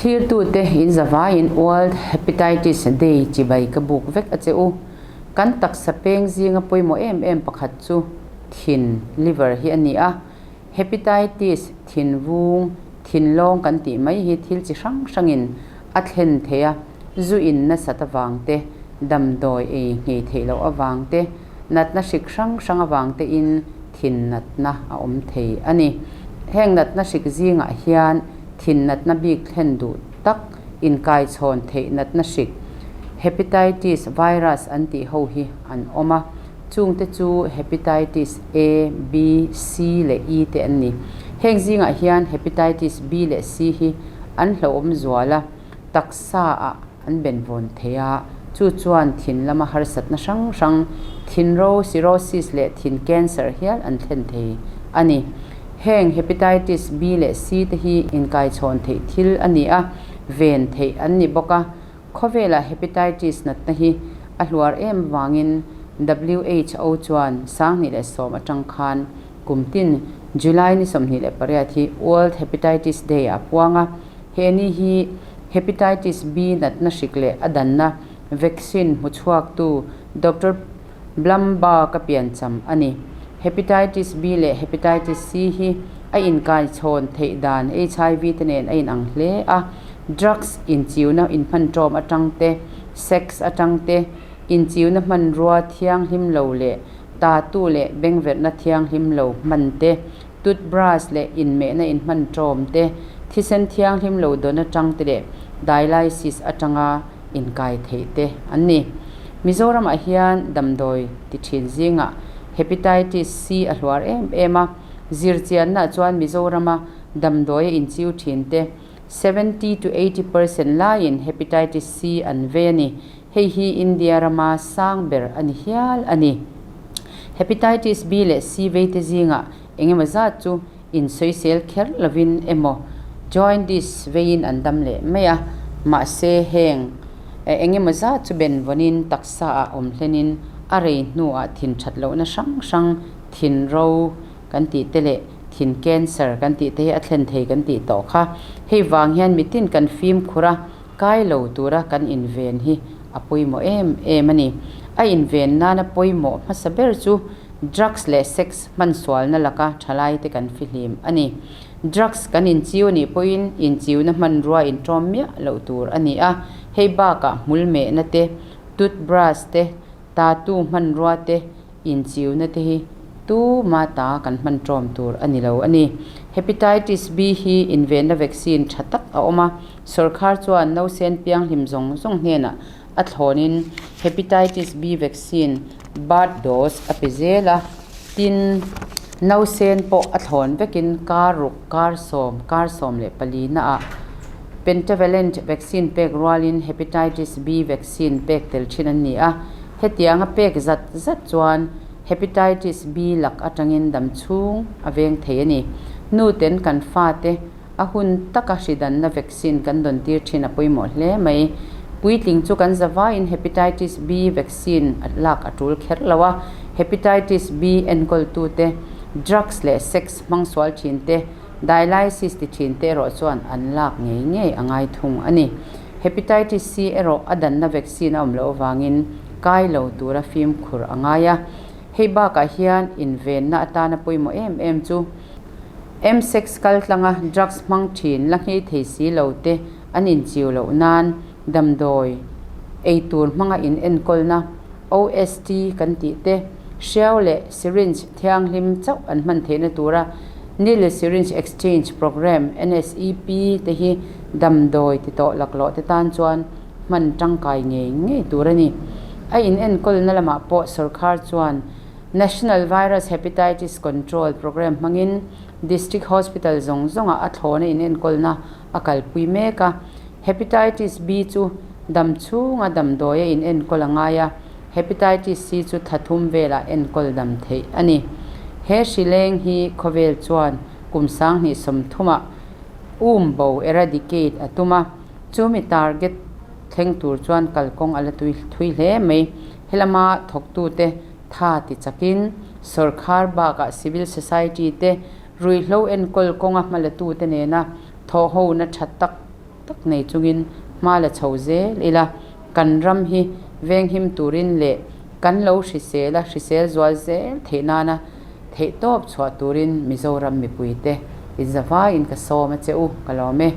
Thlirtute in zavaiin World Hepatitis Day chibai ka buk vek a che u. Kan taksa peng zinga pawimawh em em pakhat chu thin, liver, hi a ni a. Hepatitis, thin vung, thin lawng kan tih mai hi thil chi hrang hrangin a thlen thei a, zu in nasat avang te, damdawi ei nghei theih loh avang te, natna hrik hrang hrang avang tein thin natna a awm thei a ni. Heng natna hrik zingah hian thin natna bik thlen duh tak inkaichhawn theih natna hrik, Hepatitis virus an tih ho hi an awm a. Chungte chu Hepatitis A, B, C leh E te an ni. Heng zingah hian Hepatitis B leh C hi an hlauhawm zual a, taksa ah an benvawn thei a, chu chuan thin lama harsatna hrang hrang, thinro, cirrhosis leh thin cancer hial an thlen thei a ni. Heng Hepatitis B leh C te hi inkaichhawn theih thil a ni a, ven theih an ni bawk a. Khawvelah Hepatitis natna hi a hluar em avangin WHO chuan 2010 atang khan kum tin July ni 28 hi World Hepatitis Day ah a puang a. He ni hi Hepatitis B natna hrik leh a danna vaccine hmuchhuaktu Doctor Blumberg a piancham a ni. Hepatitis B leh Hepatitis C hi a inkaichhawn theih dan HIV te nen a inang hle a, drugs inchiuna inhmanṭawm atang te, sex atang te, inchiuna hmanrua thianghlim lo leh tatu leh bengverhna thianghlim lo hman te, toothbrush leh inmehna inhmanṭawm te, thisen thianghlim lo dawn atang te leh dialysis atanga inkai theih te an ni. Mizoramah hian damdawi ti thin zingah Hepatitis C a hluar em em a, zirchiannaah chuan Mizorama damdawi a inchiu thin te 70 to 80 percent laiin Hepatitis C an vei a ni. Hei hi India rama sang ber a ni hial a ni. Hepatitis B leh C veite zingah engemaw zat chu insawisel kher lovin emaw jaundice veiin an dam leh mai a, mahse heng engemaw zat chu benvawnin taksa ah awm hlenin a rei hnuah thin that lohna hrang hrang thin ro kan tih te leh thin cancer kan tih te hi a thlen thei kan tih tawh kha. Hei vang hian mitin kan fimkhur a, kai lo tura kan inven hi a pawimawh em em a ni. A inven nana pawimawh hmasa ber chu Drugs leh sex hmansualna laka thalaite kan fihlim a ni. Drugs kan inchiu a nih pawhin inchiuna hmanrua inṭawm miah loh tur a ni a, hei bakah hmul mehna te, toothbrush te, tattoo hmanrua te, inchiuna te hi tuma ta kan hman ṭawm tur a ni lo a ni. Hepatitis B hi invenna vaccine ṭha tak a awm a, sawrkhar chuan nausen pianghlim zawng zawng hnenah a thlawnin Hepatitis B vaccine birth dose a pe zel a, tin nausen pawh a thlawn vekin kar ruk, kar sawm, kar 14 naah pentavalent vaccine pek rualin Hepatitis B vaccine pek tel thin an ni a, hetianga pek zat zat chuan Hepatitis B lak atangin damchhung a veng thei a ni. Nuten kan fate A hun taka hridanna vaccine kan dawn tir thin a pawimawh hle mai. Puitling chu kan zavaiin Hepatitis B vaccine lak a tul kher lo a, Hepatitis B enkawltute, drugs leh sex hmang sual thin te, dialysis ti thin te erawh chuan an lak ngei ngei a ngai thung a ni. Hepatitis C erawh a danna vaccine a awm loh avangin kai lo tura fimkhur a ngai a. Hei bakah hian invenna atana pawimawh em em chu M-sex kal tlanga drugs hmang thin la nghei thei si lo te an inchiu loh nan damdawi ei tur hmanga in enkawlna OST kan tih te hriau leh syringe thianghlim chauh an hman theihna tura Needle Syringe Exchange Programme, NSEP, te hi damdawi ti tawh laklawh te tan chuan hman tangkai ngei ngei tur a ni. A in enkawlna lamah pawh sawrkhar chuan National Virus Hepatitis Control Programme hmangin District Hospital zawng zawngah a thlawna in enkawlna a kalpui mek a. Hepatitis B chu dam chhunga damdawi a in enkawl a ngai a, Hepatitis C chu tha thum velah enkawl dam theih a ni. He hri leng hi khawvel chuan kum 2030ah um bo, eradicate, a tum a, chumi target thleng tur chuan kalkawng a la tui thui hle mai. Helama thawktute tha ti chakin sawrkhar bakah civil society te ruihhlo enkawl kawnga hmalatute nena thawhhona tha tak tak nei chungin hma la chho zel ila, kan ram hi venghim turin leh kan lo hrisel a hrisel zual zel theih nana theihtawp chhuah turin Mizoram mipuite inzavaiin ka sawm a che u, ka lawm e.